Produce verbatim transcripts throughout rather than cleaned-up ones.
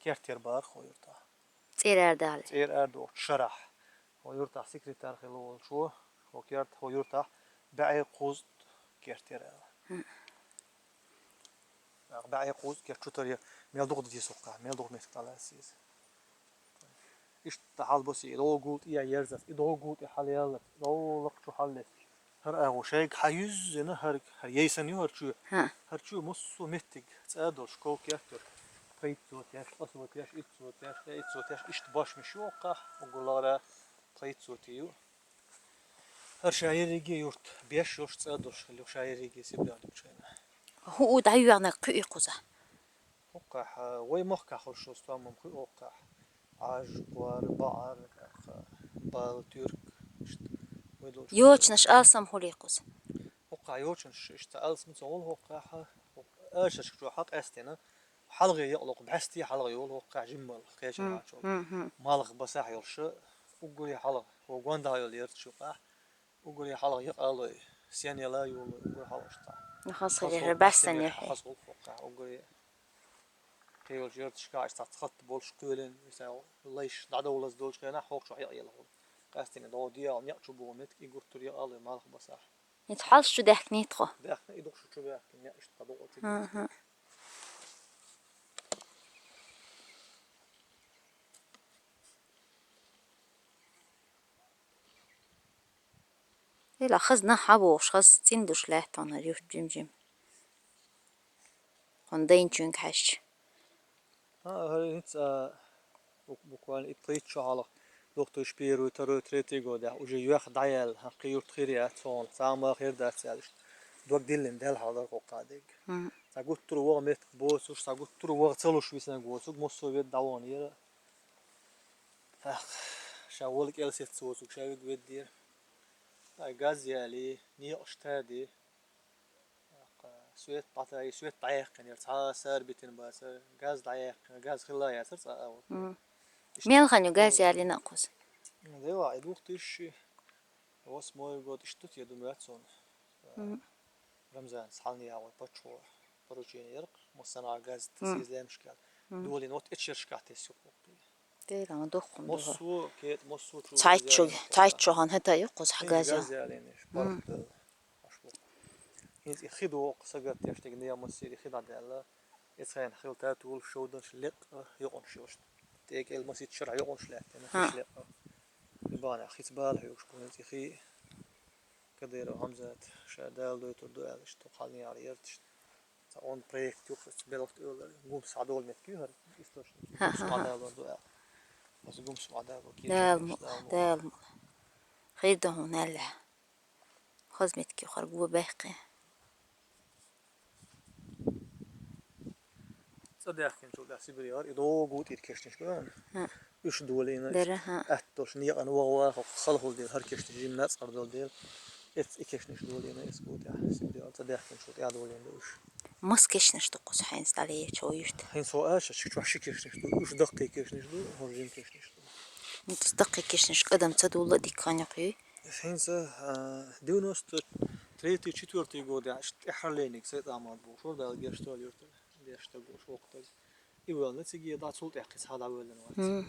керттера бахар хӀокху юьртахь. ЦӀера арадала. ЦӀера арадохучу шарахь. ХӀокху юьртахь секретарь хилла волчо, хӀокху керт-, хӀокху юьртахь бӀе кхузткъа керттера аьлла. ТӀаккха бӀе кхузткъа керт чу тара, мел дукха дан деза хӀокхахь, мел дукха меттиг дӀалаьцна иза. Иштта хьалабосий, и догӀу гултӀе ерзац, и догӀу гултӀе хьалаяллац, и догӀу лакха чу хьалалаьцча. ХӀара агӀо шайга хьаюьззина, хӀара, хӀара яйсана ю хӀара чоь. ХӀара чоь массо а меттиг цӀа долуш, ков керт йолуш, пхийтта сотеш, ткъа сотеш, итт сотеш, ткъе итт сотеш, иштта бошмаш ю хӀокхахь, уггар лахара пхийтта сотий ю. ХӀара ша ерриге юрт беш йолуш, цӀа долуш хилла ю ша ерриге Сибрех долчу хенахь. ХӀуъу дӀайоьгӀнарг кхуьуьйту кхуза? ХӀокхахь, вай махкахь хуьлуш йолу стомма кхуьу хӀокхахь. Ӏаж, кхор, бӀар, тӀаккха бала, туьрк, иштта вай долуш. Йочанаш алсам хуьлий кхуза? ХӀокхахь йочанаш иштта алсам ца хуьлу хӀокхахь, хӀокху ашашка чохь къаьстина, хьалхе якъалокху бӀаьсте хьалха йолу хӀокхахь жимма кхечара М, гӀачо. м, м. Малхбасахь йолуш, уггаре хьалха, хӀо гондахь йолу ярташ юкъахь, уггаре хьалха якъалой, сен яла йолу, уггаре хьалха иштта. Ну, хаза хаза хилира, хӀо бӀаьстенехь. Хаза хӀо хӀокхахь, уггаре. Кхин йолчу ярташкахь иштта цхьацца хатта болуш кхоьлина, иштта лайш дӀадовлаза долчу хенахь хӀокху чохь якъаелла хуьлу. Къаьстина догӀу дегӀал некъ чу богӀу меттиг и гуттар якъалой малхбасахь. Иза хьалш чу даьхкинийта тхо? Даьхкина, и дукха шу чу баьхкина, я иштта дукха чу. Аха. Ила хаза нах хьан бохуш, хаза цӀена душ лаьтта хьуна юрт жим-жим. Хьуна дайначуьнга хьаьжча. А, хӀара хӀинца, а, бук-, буквально итт-пхийтта шо хьалха, две тысячи первый, второй, третий годехь уже йоьхна дӀаяьлла, хӀокху юрт хир яц хьуна, цхьа а ма хир дац аьлла, иштта дог диллина даьлла хьалха дара хӀокху дерг. Мгм. Цхьа гуттар а ваха меттиг боцуш, цхьа гуттар а ваха ца луш висинарг воцург, массо а ведда дӀаваханера. Ах, ша волу кӀел сецна воцург ша вига веддера. Ай, газ яли, некъаш тади. Свет дӀатаьи, свет дӀаяьккхинера, цхьа а сара битина бацара, газ дӀаяьккхина, газ хилла яцара цкъа а вот. Мгм. Иштта. Мел хан ю газ ялийна кхуза? Дела, и две тысячи восьмой год иштта те думаю, цунна. Мгм. Рамзанца хьалха яхьа паччахьо поручение яра, массанхьа газ Мгм. тасийза лаьмнашкахь. Мгм. Долийна, вот эчершкахь тесна ю кхуккхий. Дера, духкун духа. Массо а кхета, массо а чу Цхьайтта газ чу, ялийна цхьайтта чохь хӀан хӀета ю кхуза Хин газ я? Газ ялийна, Мгм. барт дала. ХӀинца и хи доху, сагатдеш дерг нехан массийра хи дӀадаьлла. Эцхайна хила тӀе а толуш, шовданаш лекъа йокъанаш йолуш. ТӀекӀел масийтта шарахь йокъанаш лаьттина, Хьа. хиш лекъа. И бахьанехь хица бала хьоьгуш бу хӀинца и хи. Кадыров Хьамзат ша Дала дойтур ду аьлла, иштта хьалнехьара ярташ. Цхьа онда проект юкъа, белхат оьлла, гумс хьадолу меттиг ю хӀара, источник, Хьа, гумс хьа, хьа. ма далор ду аьлла. Аса гумс ма дало, кийча Дала гумс мукъ, дало. Дала мукъ. Хир ду хьуна аьлла. Хаза меттиг ю хӀара го баьккхи. ЦӀа даьхкинчул тӀаьхьа Сибре яра, и догӀу гу тӀера кешнаш бу вайн. ХӀа. Уьш долийна, Дара, иштта хӀа. атта долуш некъан ваха ваха хала хула дела, хӀара кешнаш жимма нацкъар долу дела. Эццу и кешнаш долийна, эццу гу тӀехь Сибре яра, цӀа даьхкинчул тӀехь долийна уьш. Мас кешнаш ду кхуза хьайнца дӀалееча хӀо юьрта? ХӀинца хӀо аша, ши чохь ши кешнаш ду, уьш даккхий кешнаш ду, хӀо жим кешнаш ду. Ну, даккхий кешнаш кӀадам ца дулла а дика хан юкъ юй? ХӀинца, а, девяносто третий, четвёртый годехь, иштта тӀаьххьарлерниг Сайд-Ахьмад бохуш вара, Дала гечдойла юьртара, деш стаг ву, воккха стаг. И ваьлла циге дӀа, цул тӀаьхьа кхин цхьа дӀавоьллина вац. Хм.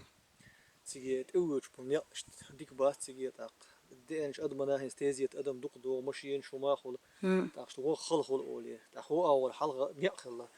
Циге тӀе воьдуш бу некъ, иштта дика бац циге тӀаккха. Деанчу адамана хӀинца тезета адам дукха догӀу, машенаш хӀума хула. Хм. ТӀаккха иштта ваха хала хула олий. ТӀаккха хӀо агӀор хьалха некъ хилла.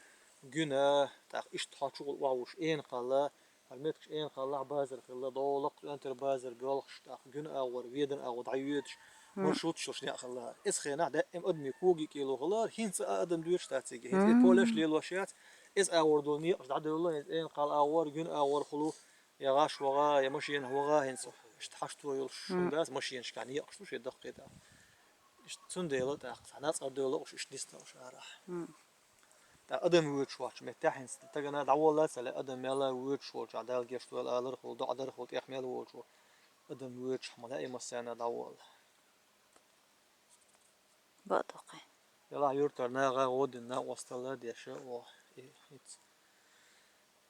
Гуьна, тӀаккха иштта хьо чухула охьавуш эна кхалла, хӀара меттигаш эна кхаллахь базар хилла, догӀу лакха цӀоьнтара базар боьлхуш, тӀаккха гуьна агӀор, ведана агӀор дӀайоьдуш, Хм. маршруташ йолуш некъ хилла. Эцхенахь даим адамийн коги кӀело хилла, хӀинца а адам доьдуш дац цига, хӀинца и Хм. полеш лелош яц, эцу агӀор долу некъаш дӀадевлла, хӀинца эна кхалла агӀор, гуьна агӀор хула, я гӀаш ваха, я машенахь ваха, хӀинца иштта хьашто йолуш Хм. хӀума дац, машенашкахь некъаш ду шен даккхий тӀаккха. Иштта цундела тӀаккха цхьа нацкъар девлла уьш иштта дисталуш арахь. Хм. ТӀаккха адам воьдуш вахча меттехь хӀинца тагана дӀаволлац аьлла, адам мел воьдуш волчохь, Дала гечдойла алар хула, доӀа дар хула, тӀех мел волчо адам воьдуш хьама лаьий массарна дӀаволла. Бакъ ду кхин. Делахь юьртара наха гӀо дина, накъосталла деш, о, и, иц.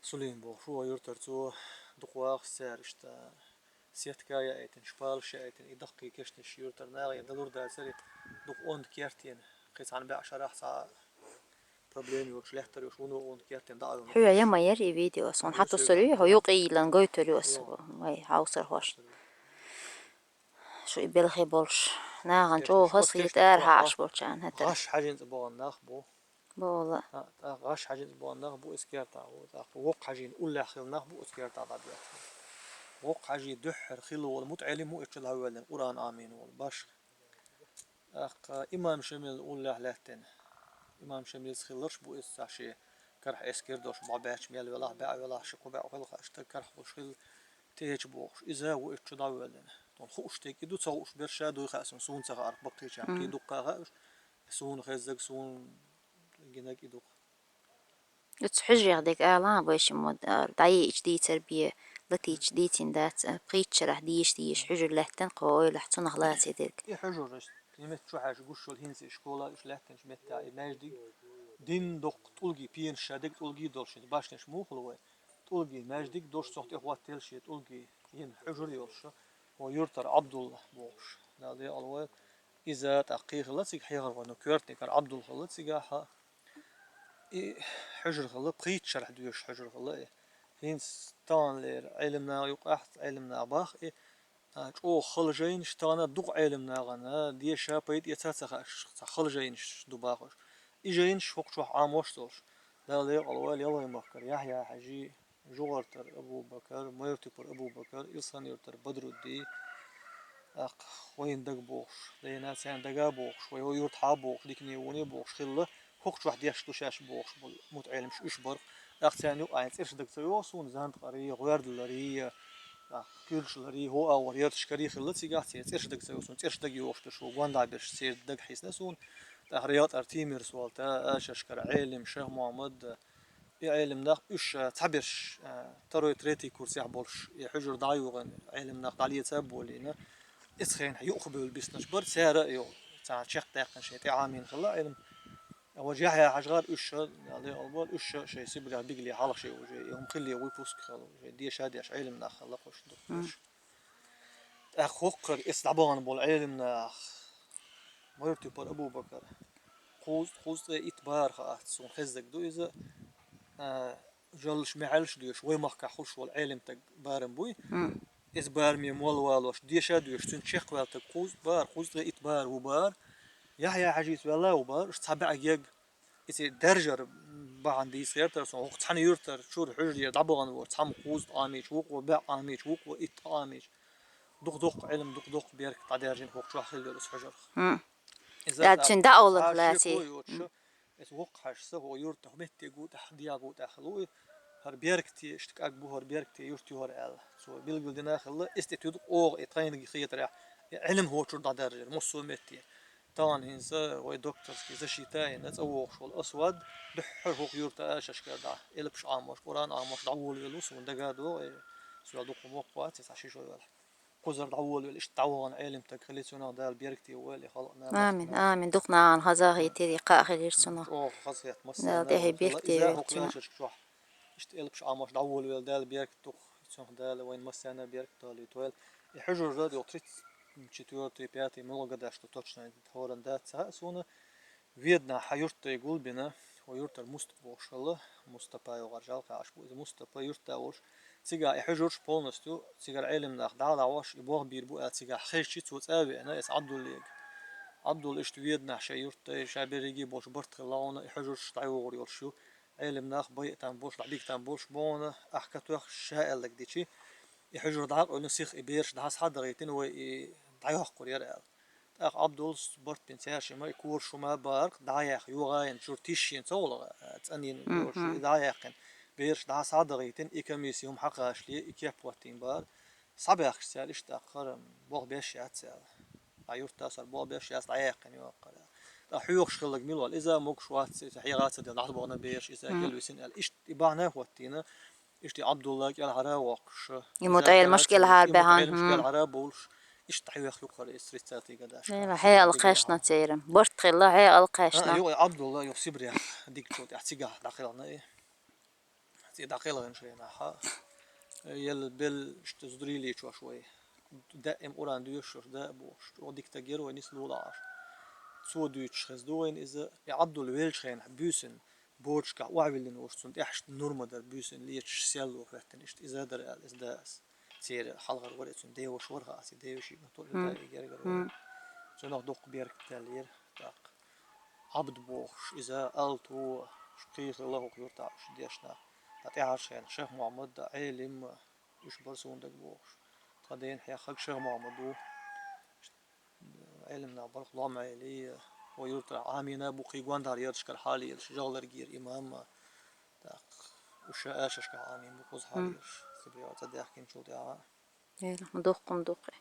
Сулим бохуш ву юьртара, цо дукха вахаш цара иштта сетка а яийтина, шпалаш а яийтина, и даккхий кешнаш юьртара наха, я далур дацара, дукха онда кертийна, кхин цхьана бӀе шарахь цхьа Проблема йолуш, лаьттар йолуш, вуно вон кертен дӀа а вуьлла. Хьоьга я ма яра и видео, суна хьатуссур ю, хьо юкъа йиллина гойтур ю аса, вай, хьовсархошна. Шу и белхи болуш, нахана чӀогӀа хазахета ара хьааш болчарна хӀетара. ГӀаш хьажин цӀа богӀан нах бу. Бола. ТӀаккха гӀаш хьажин цӀа богӀан нах бу, эскертахь ву. ТӀаккха воккха хьажин уллехь хилла нах бу, эскертахь дӀабоьхкина. Воккха хьажи дуьххьара хилла волу мутаӀелим ву, эцчу дӀавоьллина, Къуръан Ӏамийна волу, башха. ТӀаккха имам Шамил уллехь лаьттина. Имам Шамилс хилларш бу иза цхьа шен карахь эскер долуш, бӀо баьчча мел велахь, бӀе велахь, ши-кхо бӀе хилла хаьа, стаг карахь болуш хилла, тӀехьа бохуш. Иза ву эцчу дӀавоьллина. Тхуна хууш дерг и ду, ца хууш берш ша дуй хаьа суна, суна ца хаьарх баккхийчарна. Кхин дуккха хаьа уьш. Суна хезнарг, суна гинарг и ду-кх. Оцу хьуьжарех дерг ала, вай шимма дӀайиъча дийцар бен, латийча дийцина дац, пхийтта шарахь деша дезаш хьуьжар лаьттина кху ойлахь, цунах лаций дерг. И хьуьжар, и метта чу хьаьжча гуш йолу хӀинца и школа, уьш лаьттинчу меттехь и маьждиг дин доккха тӀулгий, пенаш ша дерг тӀулгий долуш, и башнеш муха хуьлу вай? ТӀулгий маьждиг долуш, цунах тӀе хӀоттийла шен тӀулгий йина хьуьжар йолуш, хӀо юьртара Ӏабдулла бохуш. Дала декъала войла. Иза тӀаккха кхин хилла цига хьехархо, ну, коьртаниг хӀара Ӏабдулла хилла цигахь. И хьуьжар хилла, пхийтта шарахь доьшуш хьуьжар хилла и. ХӀинца таханлера Ӏелам наха юкъахь, Ӏелам наха бах и, а, чӀогӀа хала жайнаш, тахана дукха Ӏелам нахана деша пайда эца ца хаьаш, цхьа хала жайнаш ду бахуш. И жайнаш хӀокху чохь Ӏамош долуш. Дала декъала войла, Ялхой-Махкара Яхьъя-Хьаьжи, ЖугӀартара Абу-Бакар, Майртупара Абу-Бакар, Илсхан-Юьртара Бадрудди, тӀаккха вайна дага бохуш, дайна царна дага бохуш, вай хӀо юьртахьа бохуш, дикане вуне бохуш хилла, хӀокху чохь деш ду шаьш бохуш болу мутаӀелимаш уьш бара-кх. ТӀаккха царна юкъахь цӀераш дага ца йогӀу суна, зандакъарий, гӀоьрдаларий, тӀаккха куьршларий, хӀо агӀор ярташкарий хилла цигахь, церан цӀераш дага ца йогӀу суна, цӀераш дага йогӀуш ду шу, гондахь берш церан дага хьийсна суна, тӀаккха Рекъара Тимир-Солта, Ашашкара Ӏелим, Шайх-Мухьаммад, и Ӏелам нах уьш, а, цхьаберш, а, второй, третий курсехь болуш, и хьуьжар дӀа а юхийна, Ӏелам нах дӀалеца а болийна, эцу хенахь юхабевлла биснарш бара, цара а йо, цхьа чекхдаьккхина шайн тӀе Ӏамийна хилла Ӏелам. А важа Яхьъя-Хьаьжа гӀар уьш, Дала декъала войла, уьш шайн Сибрехь бигале хьалха шайн уже, и хӀума хилла выпуск хилла, уже деша деш Ӏелам нах хилла кхуш дукхаш. ТӀаккха хӀокхара эцу дӀабахана болу Ӏелам нах, Майртупара Абу-Бакар, кхузткъа, кхузткъе итт бара хаьа суна, хезнарг ду иза, а, жаллаш, маьхьалш доьшуш, вай махкахь хуьлуш волу Ӏелам стаг барам буй. Иза бараме молла валош, деша а доьшуш, цуьнан чекхваьлла стаг кхузткъа бара, кхузткъе итт бара ву бара. Яхьъя-Хьаьжица ваьлла а ву бара, уьш цхьа бӀе герга. Иза даьржар бахьана дийца гӀертара суна, хӀокху цхьана юьртара чуьра хьуьжаре дӀабахана волу, цхьамма кхузткъа Ӏамийча, вукхо бӀе Ӏамийча, вукхо итт Ӏамийча. Дукха-дукха Ӏилма, дукха-дукха беркат дӀадаьржина хӀокху чохь хилла йолу оцу хьуьжарх. Иза ТӀаккха цуьнан дӀа а олура цхьа лаций. Шеко йоцуш, иза воккха хьаьжас, хӀо юьртахь метте гу тӀехь, дегӀа гу тӀехь хилла ву и. ХӀара беркате, иштта кӀаг бу хӀара, беркате юрт ю хӀара аьлла. Цо билгалдина хилла, иза тӀе туьду оха и тхайниг хетарехь, и Ӏилма хӀокху чуьра дӀадаьржира, массо а метте. Тахана хӀинца вай докторский защита а йина, цӀа вогӀуш волу Асвад дуьххьара хӀокху юьрта Ашашкара дӀа, элпаш Ӏамош, Къуръан Ӏамош дӀаволавелла ву, суна дага а догӀу, э, соьга дукха воккха вац, цхьа ши шо велахь. Кхузара дӀаволавелла, иштта дӀавахана Ӏелам стаг хили цунах, Дала беркате войла и халкъ нахана. Амин, амин. Дукха нахана хазахетира, и кхаъ хилира цунах. ЧӀогӀа хазахетта массарна. Дала тӀехь беркате войла цунах. Иза хӀокху лайшарчу чохь иштта элпаш Ӏамош дӀаволавелла, Дала беркат духу цунах, Дала вайна массарна беркат долуйтойла. И хьуьжар ду, тридцать четвёртый, пятый муьлха гадаш ду, точно хӀоранна дац ца хаьа суна. Веданахь хьан юртдай гулбина, хӀо юьртара Мустапа бохуш хилла, Мустапа йогӀар жалкхаьаш бу иза, Мустапа юьртда волуш. Цигахь и хьуьжарш полностью, цигара Ӏелам нах дӀа а дӀавош, и болх бийр бу аьлла цигахь хезчи, цо цӀа а веана, эс Ӏабдуллега. Ӏабдулла иштта Веданахь шайн юртдай, ша берриге а болуш барт хилла хьуна, и хьуьжарш дӀайогӀур йолуш ю. Ӏелам нах байа там болуш, дӀабига там болуш бохуна, ахь катоьхна ша аьлларг дичи, и хьуьжар дӀа а къевлина, сиха и бераш дӀа схьа а дахийтина, вай и дӀайоккхур яра аьлла. ТӀаккха Ӏабдуллас барт бина цаьршимма и кораш хӀума а бара-кх, дӀа а яьккхина, йогӀа йина, чуьра тишйина ца волу, а, цӀанйина йолуш, и дӀа а яьккхина. Бераш дӀа схьа а дахийтина, и комисси хӀума хьакхача ле, и кеп хӀоттийна бара. Схьабаьхкича цара иштта тӀаккха хӀара болх беш яц аьлла. Ткъа юьртда схьара болх беш яц, дӀаяьккхина йоккхура. Ткъа хьоьхуш хилларг мила вара? Иза могуш вац, иза хьегӀа ца делла дӀа а бахана бераш, иза кӀел висина аьлла. Иштта и бахьана а хӀоттийна, иштта и Ӏабдулла кӀелхьара а воккхуш, и мутаӀелимаш кӀелхьара баьхьана, и мутаӀелимаш кӀелхьара а бовлуш, иштта хьоьху юккъера иза тридцатый годаш. Хьекъал кхаьчна церан. Барт хилла, хьекъал кхаьчна. А, юха и Ӏабдулла, юха Сибрехь дикачул тӀаьхьа цигахь дӀакхелхина и. ЦӀе дӀакхелхина шайнахьа. Елла белла иштта зударий лийчош вай. Даим Къуръан доьшуш, да а бохуш. ЧӀогӀа дика стаг яра вай, нислула Ӏаш. Цо дуьйцуш хезна ду вайна иза. И Ӏабдулла веллачу хенахь буьйсанна Бочкахь охьавиллина волуш цунна тӀаьхьашка нур ма дара, буьйсанна леташ серло хӀоьттина, иштта иза а дара аьлла, иза да ас. Церан хьалхара вара, цуьнан деваша вара хаа, церан деваший ма тоъал, даи гергара вара. Цунах дуккха беркат даьллера. ТӀаккха Ӏабд бохуш, иза Алто, уьш кхийхилла хӀокху юьртахь уьш дешна. Ткъа тӀаьхьарчу хенахь Шех-Мохьмад а, Ӏелим а, уьш бара суна дага бохуш. Тхан дена хьеххаг Шех-Мохьмад ву. Ӏелим нах бара, Лом-Ӏели, вай юьртара Ӏамийна бу, кхин гондахьара ярташкара хьалаелаш, жагӀларгера имам а. ТӀаккха уьш а шаьшкахь Ӏамийна бу кхуза хьалаелаш, Сибре цӀа даьхкинчул тӀаьхьа. Эла, ма дуккха, ма дуккха.